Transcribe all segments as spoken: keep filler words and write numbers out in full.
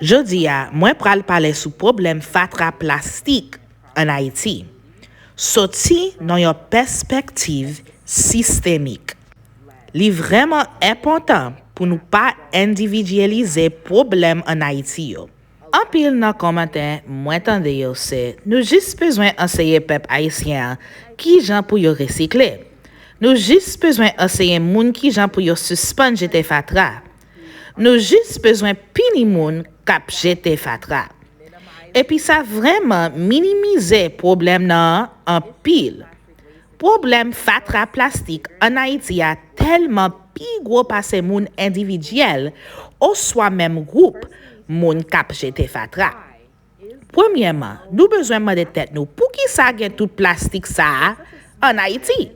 Jodi a, mwen pral pale sou pwoblèm fatra plastik ann Ayiti, soti nan yon pèspektiv sistemik. Li vrèman enpòtan pou nou pa endividyalize pwoblèm ann Ayiti yo. Anpil nan kòmantè mwen tande yo se, nou jis bezwen anseye pèp ayisyen an kijan pou yo resikle. Nou jis bezwen anseye moun kijan pou yo sispann jete fatra. Nou jis bezwen pini moun k ap jete fatra. Epi sa vrèman minimize pwoblèm nan an anpil. Pwoblèm fatra plastik ann Ayiti a tèlman pi gwo pase moun endividyèl oswa menm gwoup moun k ap jete fatra. Premyèman, nou bezwen mande tèt nou poukisa gen tout plastik sa a ann Ayiti?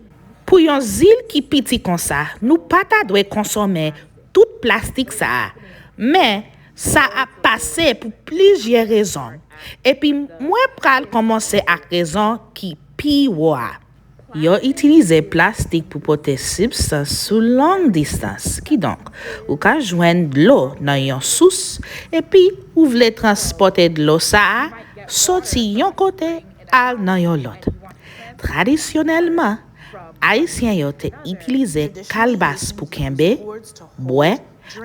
Pou yon zil ki piti konsa, nou pa ta dwe konsome tout plastik sa a. Men, sa ap pase pou plizyè rezon. Epi mwen pral kòmanse ak rezon ki pi wo a. Yo itilize plastik pou pote sibstans sou long distans. Kidonk, ou ka jwenn dlo nan yon sous, epi ou vle transpòte dlo sa a soti yon kote al nan yon lòt. Tradisyonèlman, Ayisyen yo te itilize kalbas pou kenbe, bwè,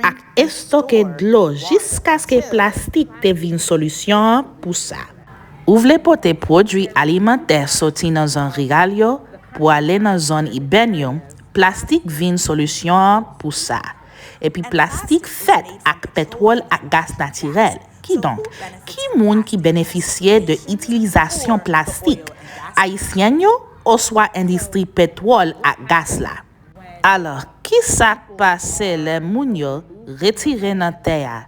ak estoke dlo jiskaske plastik te vin solisyon an pou sa. Ou vle pote pwodui alimantè soti nan zòn riral yo pou ale nan zòn ibèn yo, plastik vin solisyon an pou sa. Epi plastik fèt ak petwòl ak gaz natirèl. Kidonk, ki moun ki benefisye de itilizasyon plastik? Ayisyen yo oswa endistri petwòl ak gaz la? Alò, kisa k pase lè moun yo retire nan tè a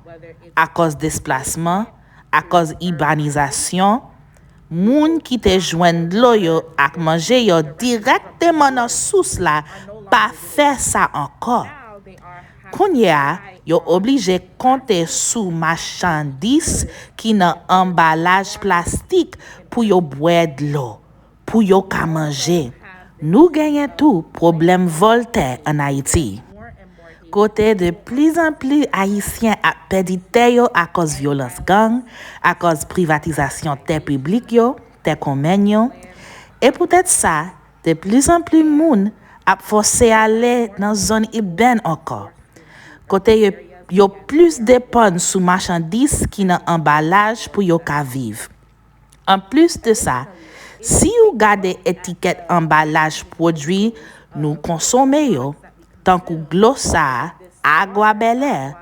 akòz desplasman, akòz ibanizasyon? Moun ki te jwenn dlo yo ak manje yo dirèkteman nan sous la pa fè sa ankò. Kounye a, yo oblije konte sou machandiz ki nan anbalaj plastik pou yo bwè dlo, pou yo ka manje. Nou genyen tou pwoblèm vòl tè ann Ayiti, kote de pli zan pli Ayisyen ap pèdi tè yo akòz vyolans gang, akòz privatizasyon tè piblik yo, tè konmèn yo. E poutèt sa, de pli zan pli moun ap fòse ale nan zòn ibèn ankò, kote yo, yo plis depann sou machandiz ki nan anbalaj pou yo ka viv. Anplis de sa, si ou gade etikèt anbalaj pwodui nou konsome yo, tankou dlo sa a, Agua Bel Air,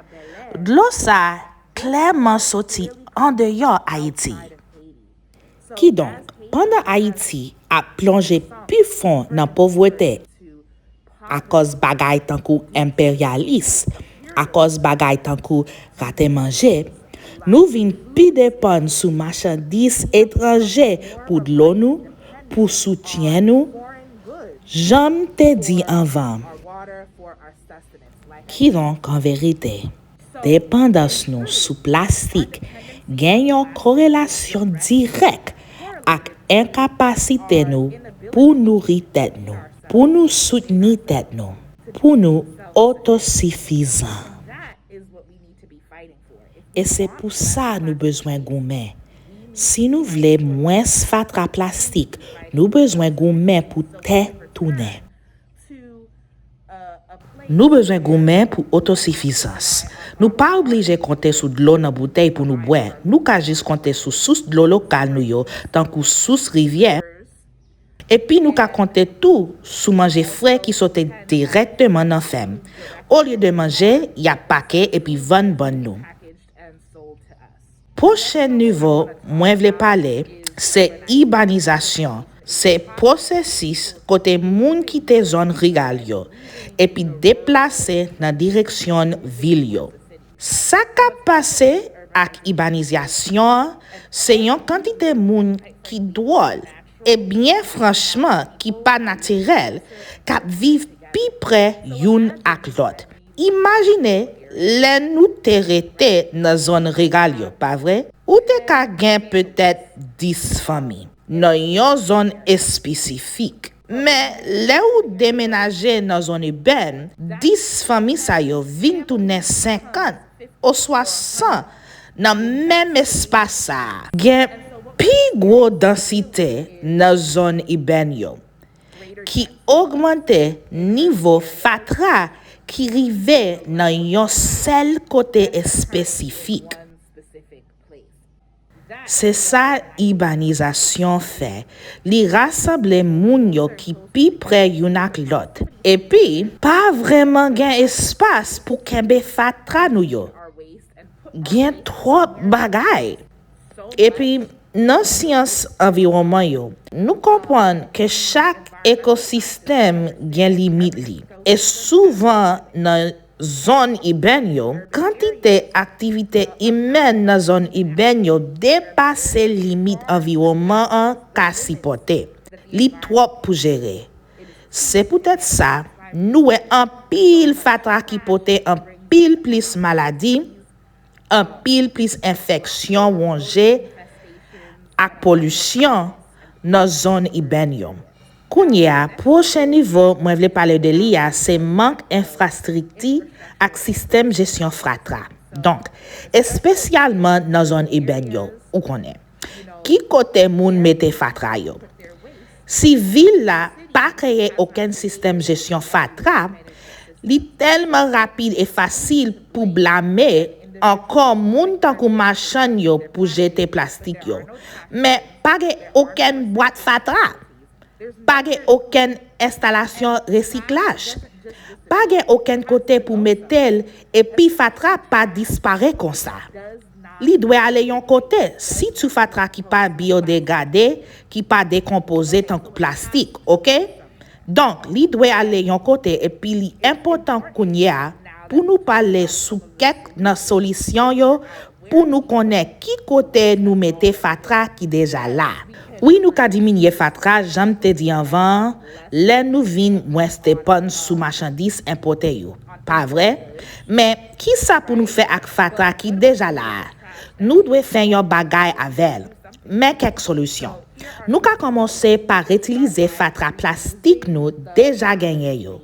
dlo sa a klèman soti andeyò Ayiti. Kidonk, pandan Ayiti ap plonje pi fon nan povrete, akòz bagay tankou enperyalis, akòz bagay tankou rate manje, nou vin pi depann sou machandiz etranje pou dlo nou, pou soutyen nou. Jan m te di anvan, kidonk, an verite, depandans nou sou plastik gen yon korelasyon dirèk ak enkapasite nou pou nouri tèt nou, pou nou soutni tèt nou, pou nou otosifizan. E se pou sa nou bezwen goumen. Si nou vle mwens fatra plastik, nou bezwen goumen pou tè tounen. Nou bezwen goumen pou otosifizans. Nou pa oblije konte sou dlo nan boutèy pou nou bwè. Nou ka jis konte sou sous dlo lokal nou yo, tankou sous rivyè. Epi nou ka konte tou sou manje fre ki soti dirèkteman nan fèm, olye de manje y ap pake epi vann ban nou. Pwochen nivo mwen vle pale se ibanizasyon. Se pwosesis kote moun kite zòn riral yo epi deplase nan direksyon vil yo. Sa k ap pase ak ibanizasyon an se yon kantite moun ki dwòl e byen franchman ki pa natirèl k ap viv pi pre youn ak lòt. Imajine lè nou te rete nan zòn riral yo, pa vre? Ou te ka gen petèt dis fanmi nan yon zòn espesifik. Men, lè ou demenaje nan zòn ibèn, dis fanmi sa yo vin tounen senkant oswa san Nan menm espas sa a, gen pi gwo dansite nan zòn ibèn yo, ki ogmante nivo fatra ki rive nan yon sèl kote espesifik. Se sa ibanizasyon fè. Li rasanble moun yo ki pi pre youn ak lòt. Epi, pa vrèman gen espas pou kenbe fatra nou yo. Gen twòp bagay. Epi, nan syans anviwònman yo, nou konprann ke chak ekosistèm gen limit li. E souvan nan zòn ibèn yo, kantite aktivite imèn nan zòn ibèn yo depase limit anviwònman an ka sipòte. Li twòp pou jere. Se poutèt sa, nou wè anpil fatra ki pote anpil plis maladi, anpil plis enfeksyon wonje ak polisyon nan zòn ibèn yo. Kounye a, pwochen nivo mwen vle pale de li a se mank enfrastrikti ak sistèm jesyon fatra. Donk, espesyalman nan zòn ibèn yo, ou konnen. Ki kote moun mete fatra yo? Si vil la pa kreye okenn sistèm jesyon fatra, li tèlman rapid e fasil pou blame ankò moun tankou machann yo pou jete plastik yo. Men pa gen okenn bwat fatra, pa gen okenn enstalasyon resiklaj, pa gen okenn kote pou mete l epi fatra pa disparèt konsa. Li dwe ale yon kote, sitou fatra ki pa byodegade, ki pa dekonpoze tankou plastik, oke? Donk, li dwe ale yon kote epi li enpòtan kounye a pou nou pale sou kèk nan solisyon yo pou nou konnen ki kote nou mete fatra ki deja la. Wi, nou ka diminye fatra, jan m te di anvan an, lè nou vin mwens depann sou machandiz enpòte yo. Pa vre? Men, kisa pou nou fè ak fatra ki deja la a? Nou dwe fè yon bagay avè l. Men kèk solisyon. Nou ka kòmanse pa retilize fatra plastik nou deja genyen yo.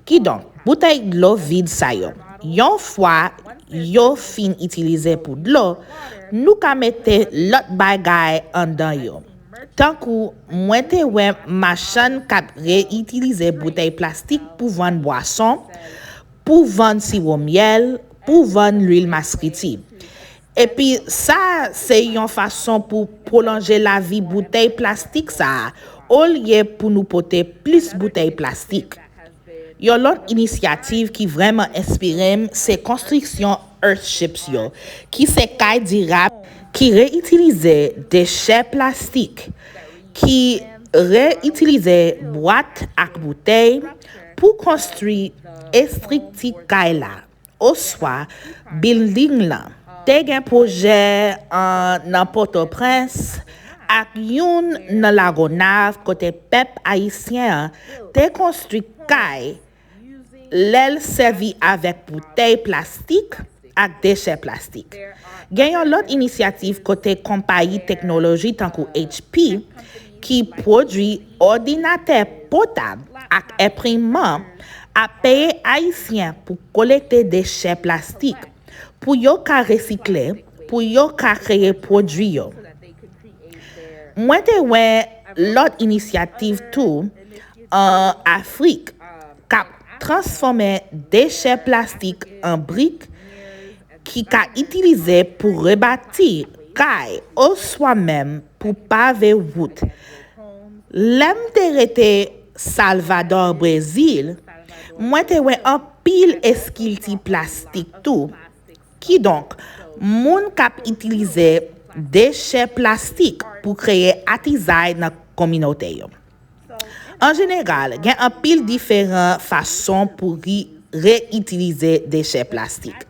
Kidonk, boutèy dlo vid sa yo, yon fwa yo fin itilize pou dlo, nou ka mete lòt bagay anndan yo. Tankou mwen te wè machann k ap reyitilize boutèy plastik pou vann bwason, pou vann siwo myèl, pou vann lwil maskriti. Epi sa se yon fason pou pwolonje lavi boutèy plastik sa a, olye pou nou pote plis boutèy plastik. Yon lòt inisyativ ki vrèman enspire m se konstriksyon Earthships yo, ki se kay dirab ki reyitilize dechè plastik, ki reyitilize bwat ak boutèy pou konstwi estrikti kay la oswa bilding lan. Te gen pwojè an nan Pòtoprens ak youn nan Lagonav kote pèp ayisyen an te konstwi kay lè l sèvi avèk boutèy plastik ak dechè plastik. Gen yon lòt inisyativ kote konpayi teknoloji tankou H P ki pwodui òdinatè pòtab ak enpriman ap peye Ayisyen pou kolekte dechè plastik, pou yo ka resikle, pou yo ka kreye pwodui yo. Mwen te wè lòt inisyativ tou an Afrik k ap transfòme dechè plastik an brik ki ka itilize pou rebati kay oswa menm pou pave wout. Lè m te rete Salvador, Brezil, mwen te wè anpil eskilti plastik tou. Kidonk, moun k ap itilize dechè plastik pou kreye atizay nan kominote yo. An jeneral, gen anpil diferan fason pou ri- reyitilize dechè plastik.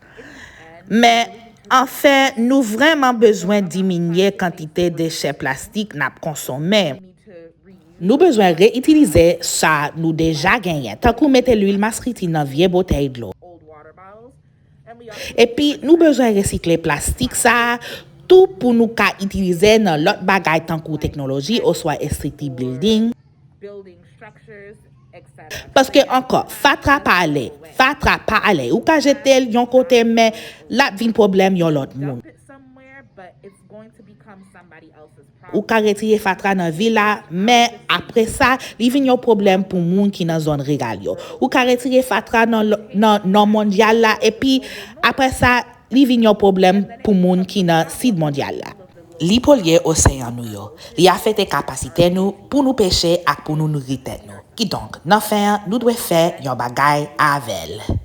Men, anfen, nou vrèman bezwen diminye kantite dechè plastik n ap konsome. Nou bezwen reyitilize sa nou deja genyen, tankou mete lwil maskriti nan vye boutèy dlo. Epi, nou bezwen resikle plastik sa a tou pou nou ka itilize nan lòt bagay tankou teknoloji oswa estrikti bilding. Paske ankò, fatra pa ale, fatra pa ale. Ou ka jete l yon kote, men l ap vin pwoblèm yon lòt moun. Ou ka retire fatra nan vil la, men apre sa, li vin yon pwoblèm pou moun ki nan zòn riral yo. Ou ka retire fatra nan, nan nò mondyal la, epi apre sa, li vin yon pwoblèm pou moun ki nan sid mondyal la. Li polye oseyan nou yo. Li afekte kapasite nou pou nou peche ak pou nou nouri tèt nou. Kidonk, nan fen an, nou dwe fè yon bagay avè l.